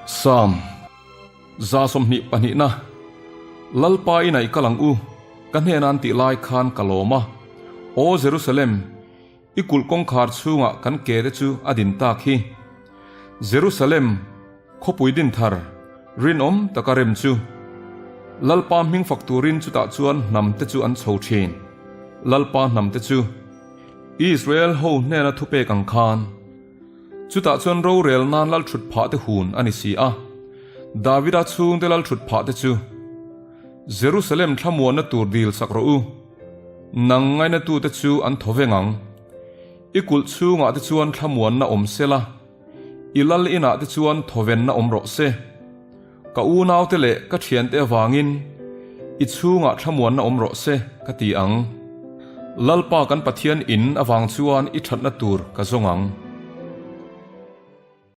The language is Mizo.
Sam 122 na Lalpa inah i kal ang u, ka hnena an tih lai khan ka lawm a, Aw Jerusalem, i kulh kawngkhar chhungah kan ke te chu a din tak hi. Jerusalem, khawpui din thar, rinawm taka rem chu. Lalpa hming fak turin chutah chuan hnam te chu an chho thin. Lalpa hnam te chu Israel ho hnena thupek ang khan. Chutah chuan rorel nan lal thut phah te hun a ni si a, Davida chhungte lal thut phah te chu Jerusalem thlamuanna tur dil sak rawh u, nang ngainatute chu an thaw veng ang. I kulh chhungah te chuan thlamuanna awm se la, i lal inah te chuan thawvenna awm rawh se. Ka unaute leh ka thiante avangin i chhungah thlamuanna awm rawh se ka ti ang. Lalpa kan Pathian in avang chuan i thatna tur ka zawng ang.